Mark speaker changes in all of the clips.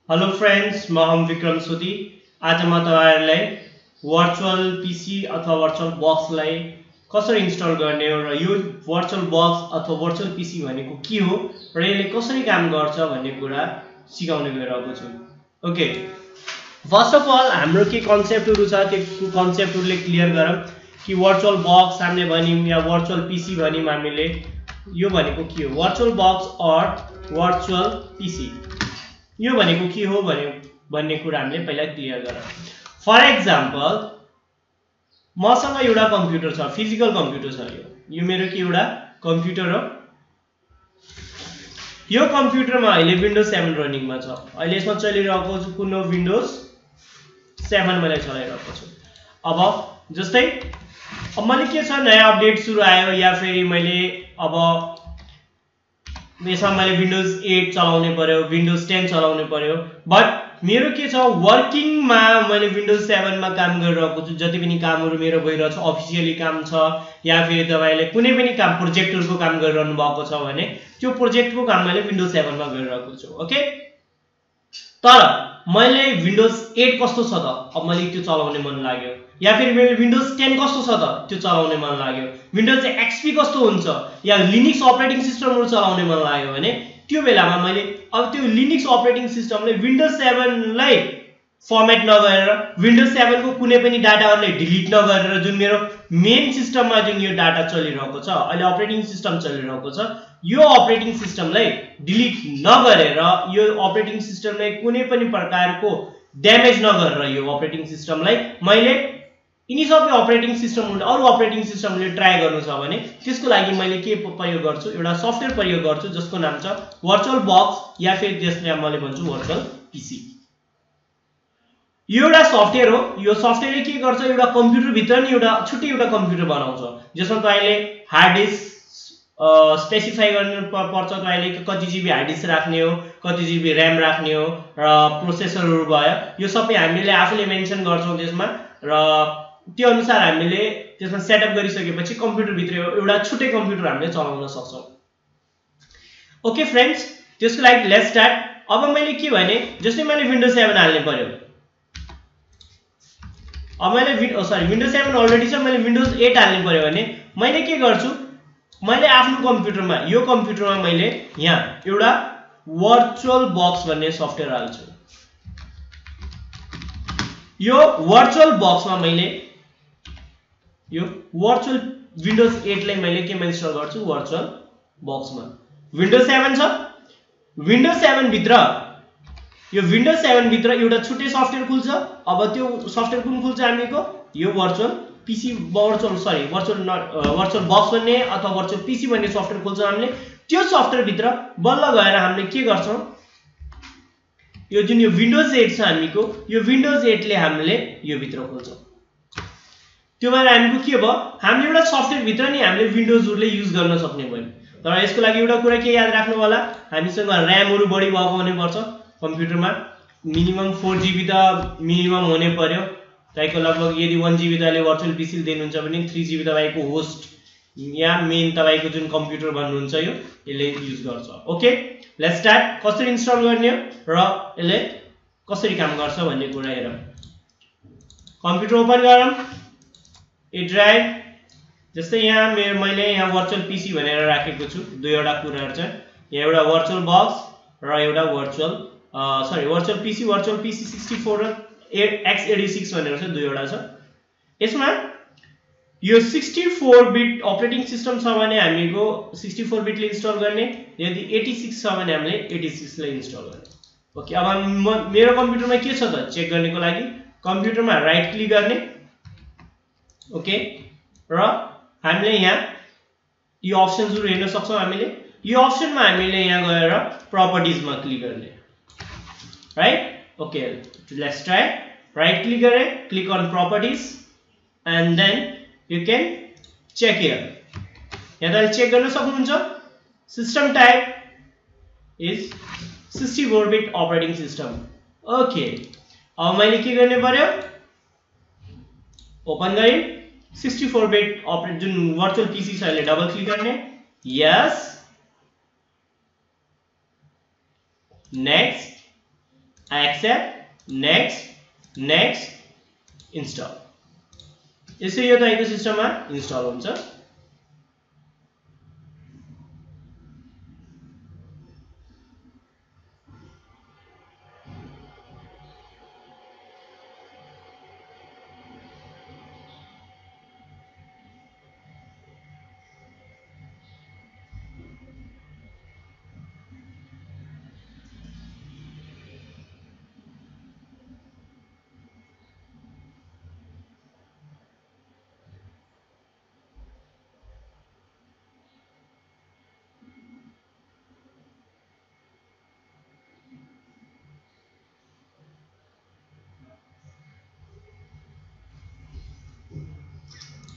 Speaker 1: Hello friends, म हम विक्रम सुदी। आज म तपाईहरुलाई वर्चुअल पीसी अथवा वर्चुअल बक्सलाई कसरी इन्स्टल गर्ने हो र यो वर्चुअल बक्स अथवा वर्चुअल पीसी भनेको के हो र यसले कसरी काम गर्छ भन्ने कुरा सिकाउने गइरहेको छु। ओके, फर्स्ट अफ अल हाम्रो के कन्सेप्टहरु छ त्यो कन्सेप्टहरुले क्लियर गरौँ कि वर्चुअल बक्स हामीले भनिम या वर्चुअल पीसी भनिम हामीले यो भनेको के हो। Virtual box or virtual PC यो भनेको के हो भन्ने कुरा हामीले पहिला क्लियर गरौँ। फर एक्जाम्पल मसँग एउटा कम्प्युटर छ, फिजिकल कम्प्युटर छ। यो मेरो के एउटा कम्प्युटर हो। यो कम्प्युटरमा अहिले विन्डोज 7 रनिङमा छ। अहिले यसमा चलिरहेको छ कुन विन्डोज 7 मैले चलाइरहेको छु। अब जस्तै अब मैले के छ नयाँ अपडेट सुरु आयो या फेरि मैले अब यसमा मैले विन्डोज 8 चलाउने पर्यो, विन्डोज 10 चलाउने पर्यो, बट मेरो के छ वर्किङमा मैले विन्डोज 7 मा काम गरिरहेको छु। जति पनि कामहरु मेरो भइरहेछ, अफिसियली काम छ या फेरि तपाईले कुनै पनि काम प्रोजेक्टहरुको काम गरिरहनु भएको छ भने त्यो प्रोजेक्टको काम मैले विन्डोज 7 मा गरिरहेको छु। ओके, तर मैले विन्डोज 8 कस्तो छ त अब मैले त्यो चलाउने मन लाग्यो, या फेरि मैले विन्डोज 10 कस्तो छ त त्यो चलाउने मन लाग्यो, विन्डोज एक्सपी कस्तो हुन्छ या लिनक्स अपरेटिङ सिस्टमहरु चलाउने मन लाग्यो भने त्यो बेलामा मैले अब त्यो लिनक्स अपरेटिङ सिस्टमले विन्डोज 7 लाई फर्मेट नगरेर विन्डोज 7 को कुनै पनि डाटाहरुलाई डिलिट नगरेर जुन मेरो मेन सिस्टममा जुन यो डाटा चलिरहेको छ, अहिले अपरेटिङ सिस्टम चलिरहेको छ, यो अपरेटिङ सिस्टमलाई डिलिट नगरेर यो अपरेटिङ सिस्टमलाई कुनै पनि प्रकारको ड्यामेज नगरेर यो अपरेटिङ सिस्टमलाई मैले यिनी सबै अपरेटिङ सिस्टमहरुले अरु अपरेटिङ सिस्टमले ट्राई गर्नु छ भने त्यसको लागि मैले के प्रयोग गर्छु, एउटा सफ्टवेयर प्रयोग गर्छु जसको नाम छ वर्चुअल बक्स या फेरि जसले मैले भन्छु वर्चुअल पीसी। यो एउटा सफ्टवेयर हो। यो सफ्टवेयरले के गर्छ, एउटा कम्प्युटर भित्र नि एउटा छुट्टै एउटा कम्प्युटर बनाउँछ जसमा तपाईले हार्ड डिस्क स्पेसिफाई गर्नु पर्छ। तपाईले कति जीबी हार्ड डिस्क राख्ने हो, कति जीबी र्याम राख्ने हो र प्रोसेसरहरु भयो, यो सबै हामीले आफूले मेन्सन गर्छौं त्यसमा र त्यो अनुसार हामीले त्यसमा सेटअप गरिसकेपछि कम्प्युटर भित्र एउटा छुट्टै कम्प्युटर हामीले चलाउन सक्छौं। ओके फ्रेन्ड्स, त्यसको लागि लेट्स स्टार्ट। अब मैले के भने जस्तै मैले विन्डोज 7 हाल्ने पर्यो। अब मैले विन्डोज 7 अलरेडी छ, मैले विन्डोज 8 हाल्ने पर्यो भने मैले के गर्छु, मैले आफ्नो कम्प्युटरमा यो कम्प्युटरमा मैले यहाँ एउटा वर्चुअल बक्स भन्ने सफ्टवेयर हाल्छु। यो वर्चुअल बक्समा मैले यो वर्चुअल विन्डोज 8 लाई मैले केमा इन्स्टल गर्छु, वर्चुअल बक्समा। विन्डोज 7 छ, विन्डोज 7 भित्र यो विन्डोज 7 भित्र एउटा छुट्टै सफ्टवेयर खुल्छ। अब त्यो सफ्टवेयर कुन खुल्छ हामीको, यो वर्चुअल पीसी वर्चुअल बक्स भन्ने अथवा वर्चुअल पीसी भन्ने सफ्टवेयर खुल्छ। हामीले त्यो सफ्टवेयर भित्र बल्ल गएर हामीले के गर्छौं, यो जुन यो विन्डोज 8 छ हामीको, यो विन्डोज 8 ले हामीले यो भित्र खोल्छौं। त्यो भएर हामीको के भयो, हामीले एउटा सफ्टवेयर भित्र नि हामीले विन्डोजहरुले युज गर्न सक्ने भयो। तर यसको लागि एउटा कुरा के याद राख्नु होला, हामीसँग र्यामहरु बढी भएको हुनु पर्छ। कम्प्युटरमा मिनिमम 4 जीबी त मिनिमम हुने पर्यो। तपाईको लगभग यदि 1 जीबी तपाईले वर्चुअल पीसी दिनुहुन्छ भने 3 जीबी तपाईको होस्ट या मेन तपाईको जुन कम्प्युटर भन्नुहुन्छ यो यसले युज गर्छ। Okay, let's start. कसरी इन्स्टल गर्ने र यसले कसरी काम गर्छ भन्ने कुरा हेरौँ। कम्प्युटर ओपन गरौँ, ए ड्राइभ। जस्तै यहाँ मैले यहाँ वर्चुअल पीसी भनेर राखेको छु। दुईवटा कुराहरु छ, यहाँ एउटा वर्चुअल बक्स र एउटा वर्चुअल पीसी 64 र x86 भनेर छ, दुईवटा छ। यसमा यो 64 बिट अपरेटिङ सिस्टम छ भने हामीको 64 बिट ले इन्स्टल गर्ने, यदि 86 छ भने हामीले 86 ले इन्स्टल गर्ने। ओके, अब मेरो कम्प्युटरमा के छ त चेक गर्नको लागि कम्प्युटरमा राइट क्लिक गर्ने। ओके, र हामीले यहाँ यो अप्सन्सहरु हेर्न सक्छौं। हामीले यो अप्सनमा हामीले यहाँ गएर प्रपर्टिजमा क्लिक गर्ने, right. Okay, let's try. Right click गरे, click on properties and then you can check here. यहाँ तपाईले चेक गर्न सक्नुहुन्छ system type is 64 bit operating system. Okay, अब मैले के गर्ने पर्यो, ओपन गरे 64 बिट जुन वर्चुअल पीसी छ यसले डबल क्लिक गर्ने, यस, next, I accept, next, install. यसै यो तपाईको सिस्टममा इन्स्टल हुन्छ।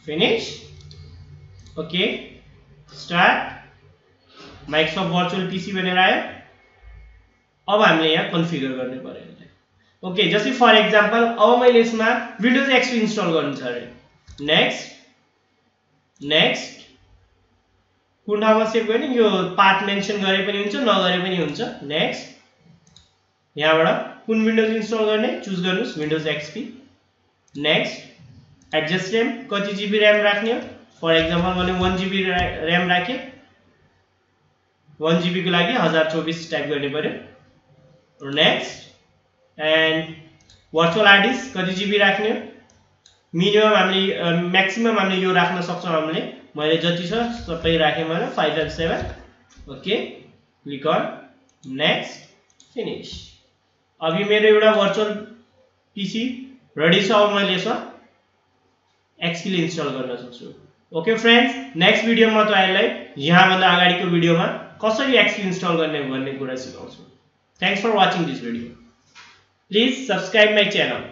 Speaker 1: Finish. Okay, start. Microsoft Virtual PC भनेर आयो। अब हामीले यहाँ कन्फिगर गर्ने पर्यो यसलाई। ओके, जस्तै फर एक्जाम्पल अब मैले यसमा विन्डोज एक्सपी इन्स्टल गर्नु छ अरे। नेक्स्ट कुन ठाउँमा सेभ गर्ने, यो पाथ मेन्सन गरे पनि हुन्छ नगरे पनि हुन्छ। नेक्स्ट यहाँबाट कुन विन्डोज इन्स्टल गर्ने चुज गर्नुस्, windows XP. Next adjust RAM कति जीबी रैम राख्ने हो, फर एक्जाम्पल मैले 1 जीबी रैम राखे, 1 जीबी को लागि 1024 टाइप गर्ने पर्यो। Next and virtual hard disk कति जीबी राख्ने हो, मिनिमम हामीले म्याक्सिमम हामीले यो राख्न सक्छौं हामीले, मैले जति छ सबै राखे मैले 557। Okay, click on next, finish. अब यो मेरो एउटा भर्चुअल पीसी रेडी छ। अब मैले यसमा एक्सपी इन्स्टल गर्न सक्छु। ओके फ्रेन्ड्स, नेक्स्ट भिडियोमा तपाईहरुलाई यहाँ भन्दा अगाडिको भिडियोमा कसरी एक्सपी इन्स्टल गर्ने भन्ने कुरा सिकाउँछु। Thanks for watching this video. Please subscribe my channel.